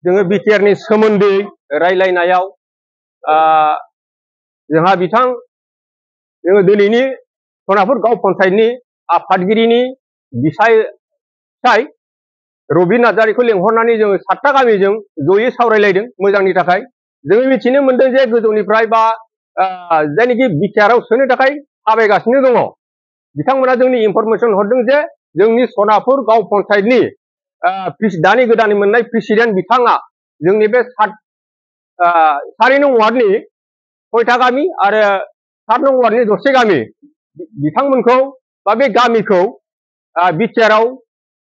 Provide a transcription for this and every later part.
जोङो बिटिआरनि सोमोन्दै रायलायनायाव जोंहा बिथां जोङो दिनैनि सनापुर गाव पन्चायतनि आफादगिरिनि बिसाय रबि नार्जारिखौ लेंहरनानै जोङो 7टा गामिजों जयै सावरायलायदों मोजांनि थाखाय। जोङो मिथिनो मोनदों जे गोजौनिफ्राय बा जायनोखि बिटिआरआव सोनो थाखाय थाबायगासिनो दङ बिथांमोना जोंनि इनफरमेसन हरदों जे जोंनि सनापुर गाव पन्चायतनि दानि गोदानै मोननाय प्रेसिडेन्ट बिथाङा जोंनि बे 4 नं वार्डनि 6टा गामि आरो 7 नं वार्डनि 10 गामि बिथांमोनखौ बा बे गामिखौ बिटिआरआव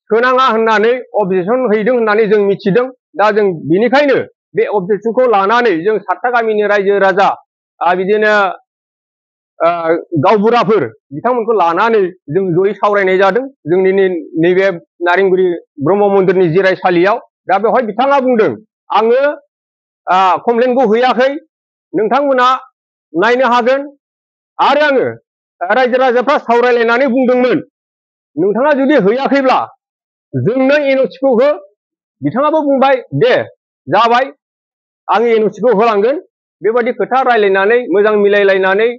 सोनाङा होननानै अबजेक्सन हैदों होननानै जों मिथिदों। दा जों बेनिखायनो बे अबजेक्सनखौ लानानै जों 7टा गामिनि रायजो राजा बिदिनो गावबुराफोर बिथांमोनखौ लानानै जों जयै सावरायनाय जादों जोंनि नैबे नारेंगुरी ब्रह्म मन्दिरनि जिरायसालियाव। दा बेवहाय बिथाङा बुंदों आङो कमप्लेनखौ हैयाखै, नोंथांमोना नायनो हागोन आरो आङो रायजो राजाफ्रा सावरायलायनानै बुंदोंमोन नोंथाङा जुदि हैयाखैब्ला जोंनो एनअसिखौ हो। बिथाङाबो बुंबाय दे जाबाय आं एनअसिखौ होलांगोन। बेबायदि खोथा रायलायनानै मोजां मिलायलायनानै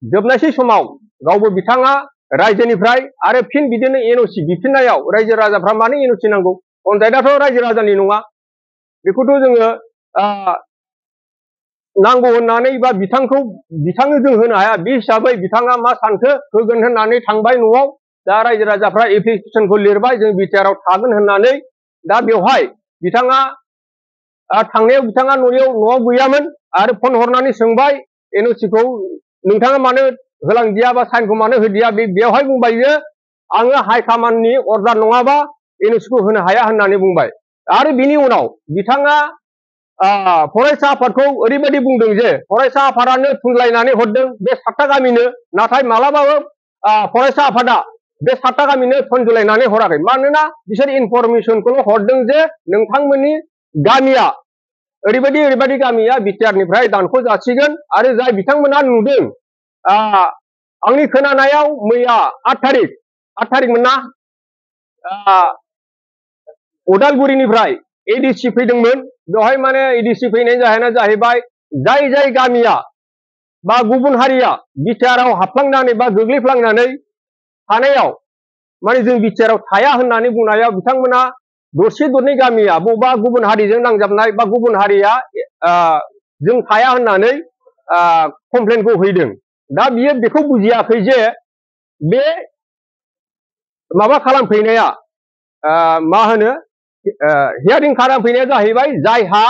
जोबनायसै समाव गावबो बिथाङा रायजोनिफ्राय आरो फिन बिदिनो एनअसि बिफिननायाव रायजो राजाफ्रा मानो एनअसि नांगौ, पन्चायतआथ' रायजो राजानि नङा, बेखौथ' जोङो नांगौ होननानै बा बिथांनो जों होनो हाया। बे हिसाबै बिथाङा मा सानखो होगोन होननानै थांबाय न'आव। दा रायजो राजाफ्रा एप्लिकेसनखौ लिरबाय जों बिटिआरआव थागोन होननानै। दा बेवहाय बिथाङा थांनायाव बिथाङा न'आव गैयामोन आरो फन हरनानै सोंबाय एनअसिखौ नोंथाङा मानो होलांदिया बा साइनखौ मानो होदिया। बेवहाय बुंबाय जे आङो हाइकमान्डनि अर्डार नङाबा एनअसिखौ होनो हाया होननानै बुंबाय। आरो बिनि उनाव बिथाङा फरायसा आफादखौ ओरैबायदि बुंदों जे फरायसा आफादानो थुनलायनानै हरदों बे 7टा गामिनो, नाथाय मालाबाबो फरायसा आफादा बे 7टा गामिनो थुनजुलायनानै हराखै। मानोना बिसोर इनफरमेसनखौल' हरदों जे नोंथांमोननि गामिया ओरैबायदि गामिया बिटिआरनिफ्राय दानख' जासिगोन। आरो जाय बिथांमोना नुदों आंनि खोनानायाव मैया 8 थारिखमोन ना उदालगुरिनिफ्राय एडिसि फैदोंमोन। बेवहाय माने एडिसि फैनायनि जाहोना जाहैबाय जाय गामिया बा गुबुन हारिया बिटिआरआव हाबफ्लांनानै बा गोग्लैफ्लांनानै थानायाव माने जों बिटिआरआव थाया होननानै बुंनायाव बिथांमोना दरसे दरनै गामिया बबेबा गुबुन हारिजों नांजाबनाय बा गुबुन हारिया जों थाया होननानै कमप्लेनखौ हैदों। दा बियो बेखौ बुजियाखै जे बे माबा खालामफैनाया मा होनो हियारिं खालामफैनाया जाहैबाय जायहा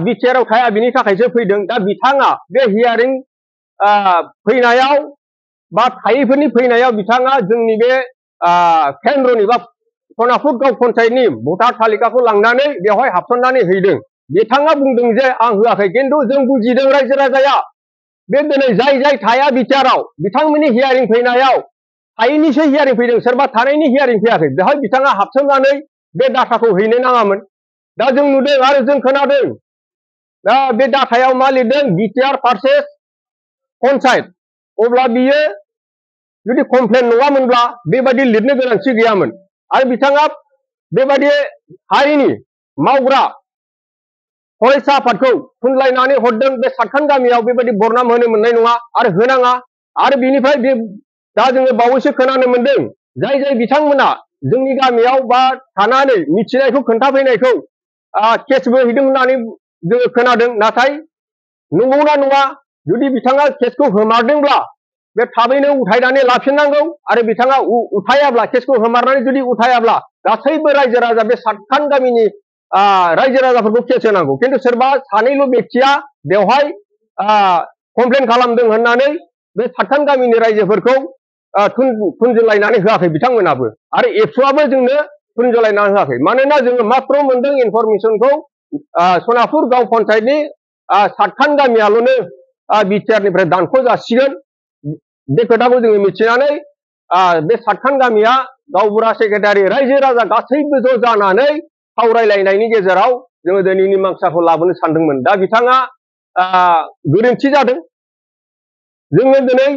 बिटिआरआव थाया बिनि थाखायसो फैदों। दा बिथाङा बे हियारिं फैनायाव बा थायैफोरनि फैनायाव बिथाङा जोंनि बे केन्द्रनि बा सनापुर गाव पन्चायतनि भटार तालिकाखौ लांनानै बेवहाय हाबसननानै हैदों। बिथाङा बुंदों जे आं होआखै, खिन्थु जों बुजिदों रायजो राजाया बे दिनै जाय थाया बिटिआरआव बिथांमोननि हियारिं फैनायाव थायैनिसो हियारिं फैदों, सोरबा थानायनि हियारिं फैयाखै। बेवहाय बिथाङा हाबसननानै बे डाटाखौ हैनो नाङामोन। दा जों नुदों आरो जों खोनादों दा बे डाटायाव मा लिरदों बिटिआर भार्सेस पन्चायत। अब्ला बियो जुदि कमप्लेन नङामोनब्ला बेबायदि लिरनो गोनांथि गैयामोन। आरो बिथाङा बेबायदि हारिनि मावग्रा फरायसा आफादखौ थुनलायनानै हरदों बे 7खान गामियाव बेबायदि बरनाम होनो मोननाय नङा आरो होनाङा। आरो बिनिफ्राय दा जोङो बावैसो खोनानो मोनदों जाय बिथांमोना जोंनि गामियाव बा थानानै मिथिनायखौ खोन्थाफैनायखौ केसबो हैदों होननानै जोङो खोनादों। नाथाय नंगौना नङा, जुदि बिथाङा केसखौ होमारदोंब्ला बे थाबैनो उथायनानै लाफिननांगौ। आरो बिथाङा उथायाब्ला केसखौ होमारनानै जुदि उथायाब्ला गासैबो रायजो राजा बे 7खान गामिनि रायजो राजाफोरखौ केस होनांगौ। खिन्थु सोरबा सानैल' बेक्तिया बेवहाय कमप्लेन खालामदों होननानै बे 7खान गामिनि रायजोफोरखौ थुनजुलायनानै होआखै बिथांमोनाबो। आरो एबसुआबो जोंनो थुनजुलायनानै होआखै। मानोना जोङो मात्र मोनदों इनफरमेसनखौ सनापुर गाव पन्चायतनि 7खान गामियाल'नो बिटिआरनिफ्राय दानख' जासिगोन बे खोथाखौ जोङो मिथिनानै बे 7खान गामिया गावबुरा सेक्रेटारि रायजो राजा गासैबो ज' जानानै सावरायलायनायनि गेजेराव जोङो दिनैनि मांसाखौ लाबोनो सानदोंमोन। दा बिथाङा गोरोन्थि जादों। जोङो दिनै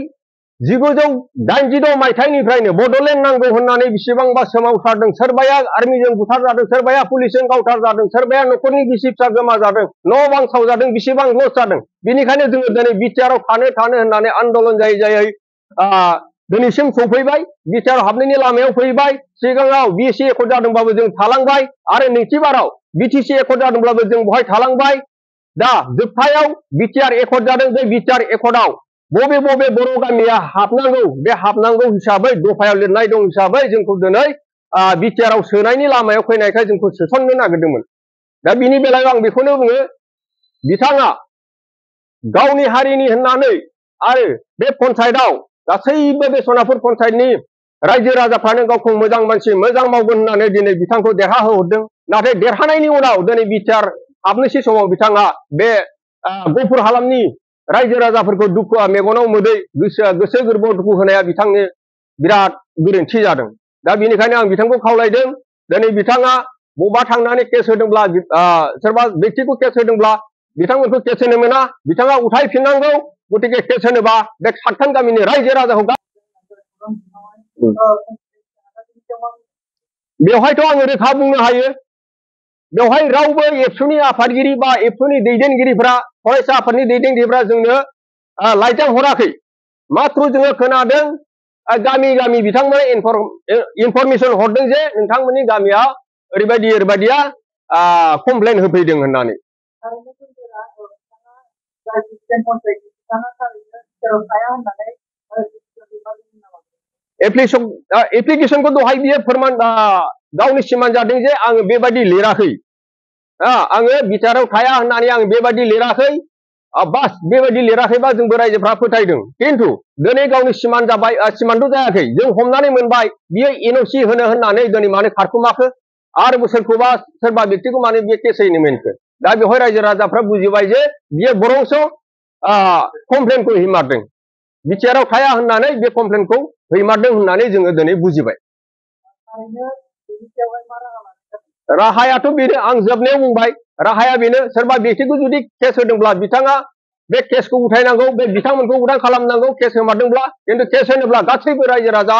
1986 मायथाइनिफ्रायनो बडलेण्ड नांगौ होननानै बेसेबांबा सोमावसारदों सोरबाया आर्मिजों बुथारजादों सोरबाया पुलिसजों गावथारजादों सोरबाया न'खरनि बिसि फिसा गोमाजादों न' बां सावजादों बेसेबां लस जादों बेनिखायनो जोङो दिनै बिटिआरआव थानो होननानै आन्दोलन जायै दिनैसिम सफैबाय बिटिआर हाबनायनि लामायाव फैबाय सिगाङाव बिएसि एकर्ड जादोंबाबो जों थालांबाय आरो नैथिबाराव बिटिसि एकर्ड जादोंब्लाबो जों बहाय थालांबाय दा जोबथायाव बिटिआर एकर्ड जादों बे बिटिआर एकर्डआव बबे बबे बर' गामिया हाबनांगौ बे हाबनांगौ हिसाबै दफायाव लिरनाय दं हिसाबै जोंखौ दिनै बिटिआरआव सोनायनि लामायाव फैनायखाय जोंखौ सोसननो नागिरदोंमोन दा बिनि बेलायाव आं बेखौनो बुङो बिथाङा गावनि हारिनि होननानै आरो बे पन्चायतआव गासैबो बे सनापुर पन्चायतनि रायजो राजाफ्रानो गावखौ मोजां मानसि मोजां मावगोन होननानै दिनै बिथांखौ देरहाहोहरदों नाथाय देरहानायनि उनाव दिनै बिटिआर हाबनोसै समाव बिथाङा बे गफुर हालामनि रायजो राजाफोरखौ दुखुआ मेगनाव मोदै गोसो गोरबोआव दुखु होनाया बिथांनि बिराद गोरोन्थि जादों दा बेनिखायनो आं बिथांखौ खावलायदों दिनै बिथाङा बबेबा थांनानै केस होदोंब्ला सोरबा व्यक्तिखौ केस होदोंब्ला बिथांमोनखौ केस होनो मोना बिथाङा उथायफिननांगौ गतिके केस होनोबा बे सातथान गामिनि रायजो राजाखौ बेवहायथ' आङो रोखा बुंनो हायो बेवहाय रावबो एबसुनि आफादगिरि बा एबसुनि दैदेनगिरिफ्रा फरायसा आफादनि दैदेनगिरिफ्रा जोंनो लाइजाम हराखै मात्र जोङो खोनादों गामि गामि बिथांमोना इनफरमेसन हरदों जे नोंथांमोननि गामियाव ओरैबायदिया कमप्लेन होफैदों होननानै एप्लिकेशनखौ दहाय बियो फोरमान गावनि सिमान जादों जे आङो बेबायदि लिराखै आङो बिटिआरआव थाया होननानै आं बेबायदि लिराखै बास बेबायदि लिराखैबा जोंबो रायजोफ्रा फोथायदों खिन्थु दिनै गावनि सिमान जाबाय सिमानथ' जायाखै जों हमनानै मोनबाय बियो एनअसि होनो होननानै दिनै मानो खारखुमाखो आरो सोरखौबा सोरबा व्यक्तिखौ मानो बे केस होनो मोनखो दा बेवहाय रायजो राजाफ्रा बुजिबाय जे बियो बरंस कमप्लेनखौ हैमारदों बिटिआरआव थाया होननानै बे कमप्लेनखौ हैमारदों होननानै जोङो दिनै बुजिबाय राहायाथ' बेनो आं जोबनायाव बुंबाय राहाया बेनो सोरबा व्यक्तिखौ जुदि केस होदोंब्ला बिथाङा बे केसखौ उथायनांगौ बे बिथांमोनखौ उदां खालामनांगौ केस होमारदोंब्ला खिन्थु केस होनोब्ला गासैबो रायजो राजा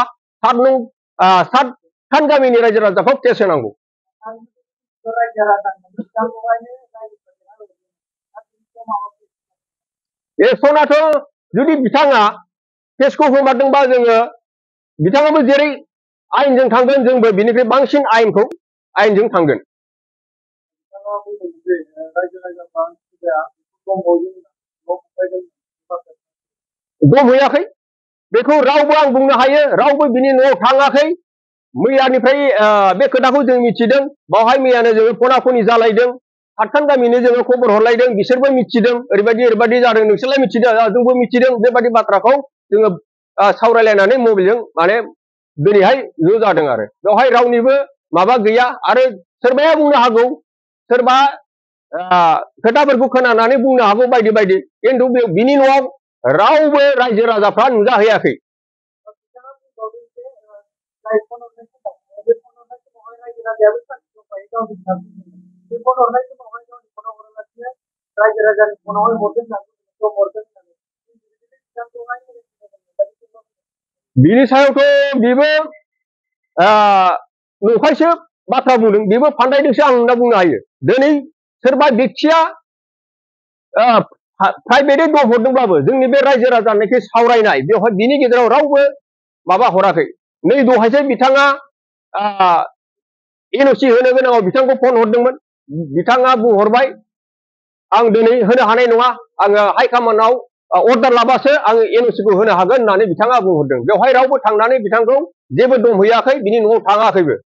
सातखान गामिनि रायजो राजाखौ केस होनांगौ एक्सनाथ' जुदि बिथाङा केसखौ होमारदोंबा जोङो बिथाङाबो जेरै आयेनजों थांगोन जोंबो बिनिफ्राय बांसिन आयेनजों थांगोन दंहैयाखै बेखौ रावबो आं बुंनो हायो रावबो बिनि न'आव थाङाखै मैयानिफ्राय बे खोथाखौ जों मिथिदों बावहाय मैयानो जोङो फना फनि जालायदों सातखान गामिनो जोङो खबर हरलायदों बिसोरबो मिथिदों ओरैबायदि जादों नोंसोरलाय मिथिदों जोंबो मिथिदों बेबायदि बाथ्राखौ जोङो सावरायलायनानै मबाइलजों माने दिनैहाय ज' जादों आरो बेवहाय रावनिबो माबा गैया आरो सोरबाया बुंनो हागौ सोरबा खोथाफोरखौ खोनानानै बुंनो हागौ बायदि खिन्थु बिनि न'आव रावबो रायजो राजाफ्रा नुजाहैयाखै बिनि सायावथ' बेबो नंखायसो बाथ्रा बुंदों बेबो फान्दायदोंसो आं होनना बुंनो हायो दिनै सोरबा व्यक्तिया प्राइभेटै दम हरदोंब्लाबो जोंनि बे रायजो राजानिखि सावरायनाय बेवहाय बिनि गेजेराव रावबो माबा हराखै नै दहायसो बिथाङा एनअसि होनो गोनाङाव बिथांखौ फन हरदोंमोन बिथाङा बुंहरबाय आं दिनै होनो हानाय नङा आङो हाइकमान्डआव अर्डार लाबासो आङो एनअसिखौ होनो हागोन होननानै बिथाङा बुंहरदों बेवहाय रावबो थांनानै बिथांखौ जेबो दम हैयाखै बिनि न'आव थाङाखैबो